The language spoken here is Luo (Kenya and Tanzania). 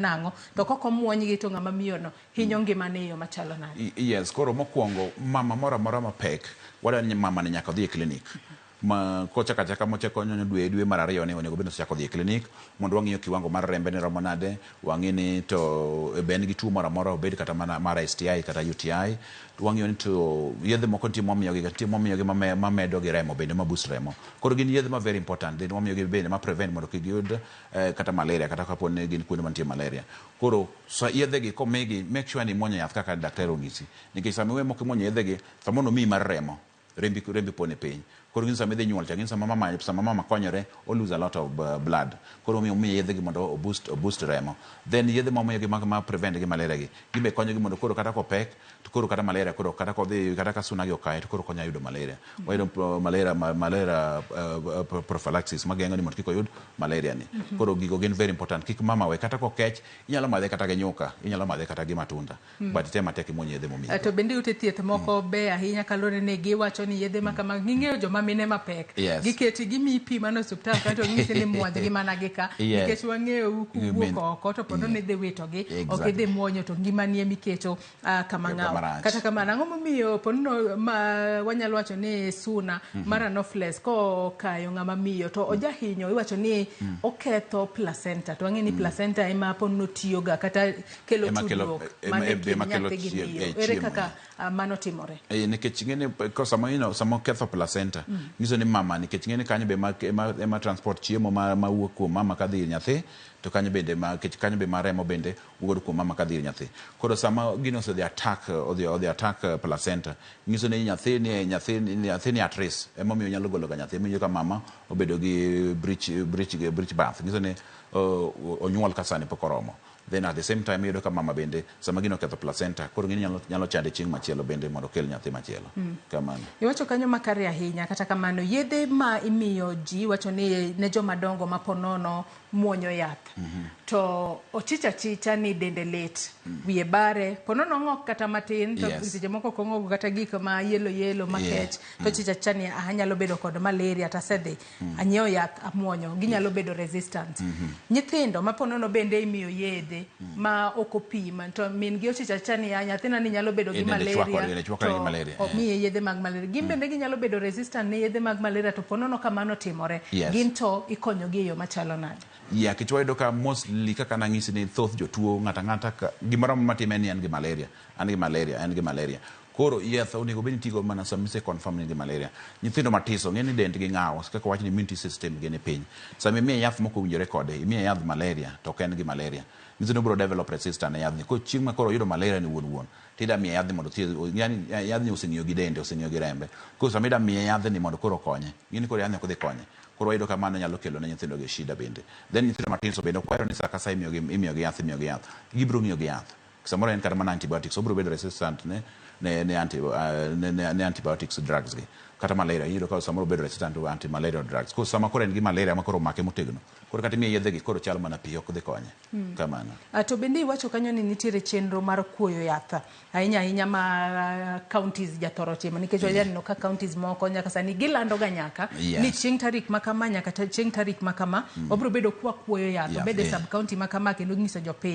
Nang'o to kok omuonygi to ng'ama miyono hinyo ngimane e yo machalo nade? Yes, koro mokwongo mama moro amora mapek, wadwaro ni mama ni nyaka odhi e clinic. Ma kochako achaka mochako nyonyo dwe dwe mar ariyo ni onego bed ni osechako dhi e clinic mondo wang'iyo kiwango mar rembe ni romo nade, wang'i ni to be en gi tuo moro amora, obed kata mana mar STI kata UTI. Wang'iyo ni to yedhe moko nitie mwamiyogi, nitie mwamiyogi mamedo gi remo bende ma boost remo. Koro gin yedhe ma very important, then wamiyogi bende ma prevent mondo kik giyud kata malaria kata kapo ni gin kuonde mantie malaria. Koro sa yedhe gi komigi, make sure ni imuonyo yath kaka daktari onyisi. Nikech sama iwe mok imuonyo yedhe gi, samoro nomiyi mar remo, rembi rembi poni piny. Koro ing'e sama idhi nyuol cha, ing'e sama mama sama mama konyore, o lose a lot of blood. Koro omiyo omiye yedhe gi mondo o boost o boost remo. Then yedhe ma wamiyogi ma ma prevent gi malaria gi, gin be konyogi mondo koro kata kopek, to koro kata malaria koro kata kodhi kata ka suna gi okaye to koro ok onyal yudo malaria. Wayudo malaria malaria prophylaxis mageng'o ni mondo kik oyud malaria ni. Koro gigo gin very important. Kik mama we kata kokech, inyalo madhe kata gi nyuka, inyalo madhe kata gi matunda. But item matek imuony yedhe momiyigo. To bende ute thieth moko beyo ahinya kaluwore ni giwacho ni yedhe ma kamago ging'eyo joma mine mapek. Giketi gimiyi pi mana e osiptal kae to ging'isi ni muonygi mana gi ka. Nikech wang'eyou kuwuok oko to ponono idhi witogi, ok idhi muonyo to ngimani emiketo kama ng'aw. Kata kamano, ang'o momiyo ponono ma wanyalo wacho ni suna mar anopheles kokayo ng'ama miyo to ojahinyo iwacho ni oketho placenta to wang'e ni placenta ema ponono tiyoga kata kelo tudruok man e kind nyathi gi miyo. Ere kaka mano timore? Eh, nikech ing'e ni ko sama ino sama oketho placenta nyiso ni mama nikech ing'e ni kanyo be ema, ema, ema transport chiemo ma, ma wuok kuom mama kadhi ir nyathi to kanyo bende ma nikech kanyo be ma remo bende wuok kuom mama kadhi ir nyathi. Koro sama gino osedhi attack odhi odhi attack placenta nyiso ni nyathi ni nyathi nyathi ni at risk emomiyo nyalo golo ga nyathi emomiyo ka mama obedo gi breech breech breech birth nyiso ni onyuol ka sani pok oromo. Then at the same time iyudo ka mama bende sama gino oketho placenta koro gini nyalo, nyalo chande chieng' machielo bende mondo okel nyathi machielo. Kamano. Iwacho kanyo makare ahinya, kata kamano yedhe ma imiyo ji iwacho ni ne joma dongo ma ponono muonyo yath to ochich achicha ni dende lit, wiye bare, ponono ong'ok kata matin to seche moko ok ong'ogo kata gik ma yelo yelo makech to ochich achicha ni ah, anyalo bedo kod malaria to asedhi anyiewo yath amuonyo, ginyalo bedo resistant. Nyithindo ma ponono bende imiyo yedhe ma ok opim to min gi ochicho achicha ni ah, nyathina ni nyalo bedo gi Dende malaria chwakore, dende chwakore gi to malaria, eh. omiye yedhe mag malaria. Gin bende ginyalo bedo resistant ne yedhe mag malaria to ponono ka mano otimore, gin to ikonyogi e yo machalo nade? Yeah, nikech wayudo ka mostly kaka nang'isi ni thoth jotuo ng'ato ang'ata ka gimoro amora matime en ni en gi malaria, an gi malaria, en gi malaria. Koro yath onego bed ni itigo mana sama ise confirm ni in gi malaria. Nyithindo matiso ng'e ni dendgi ng'aw kaka wawach ni immunity system gi ni piny. Sama imiye yath mok owinjore kode, imiye yadh malaria to ok en gi malaria, nyiso ni obiro develop resistance ne yadhni. Koro chieng' ma koro oyudo malaria ni wuon wuon, tida miye yadhni mondo othiedh, yani yadhni oseng'iyo gi dende, oseng'iyo gi rembe. Koro sama ida miye yadhni mondo koro okonye, ng'e ni koro yadhni ok dhi konye. Koro wayudo ka mano nyalo kelo ne nyithindo gi shida bende. Then nyithindo matindo bende ok wahero ni saa ka saa imiyogi imiyogi yath imiyogi yath. Gibiro ng'iyo gi yath. Samoro en kata mana antibiotics, obiro bedo resistant ne ne ne, anti, ne, ne, ne antibiotics drugs gi. Kata malaria, iyudo ka samoro obedo resistant to anti malarial drugs. Koro sama koro en gi malaria ma koro omake motegno, koro kata imiye yedhe gi koro chal mana pi ok dhi konye. Kamano. To bende iwacho kanyo ni nitiere chenro mar kuoyo yath ahinya ahinya ma counties jathoro timo nikech wajaneno ka counties moko nyaka sani gilando ga nyaka ni chieng' tarik ma kama nyaka chieng' tarik ma kama wabiro bedo kwa kuoyo yath obed e sub county ma kama kendo nyiso jopiny.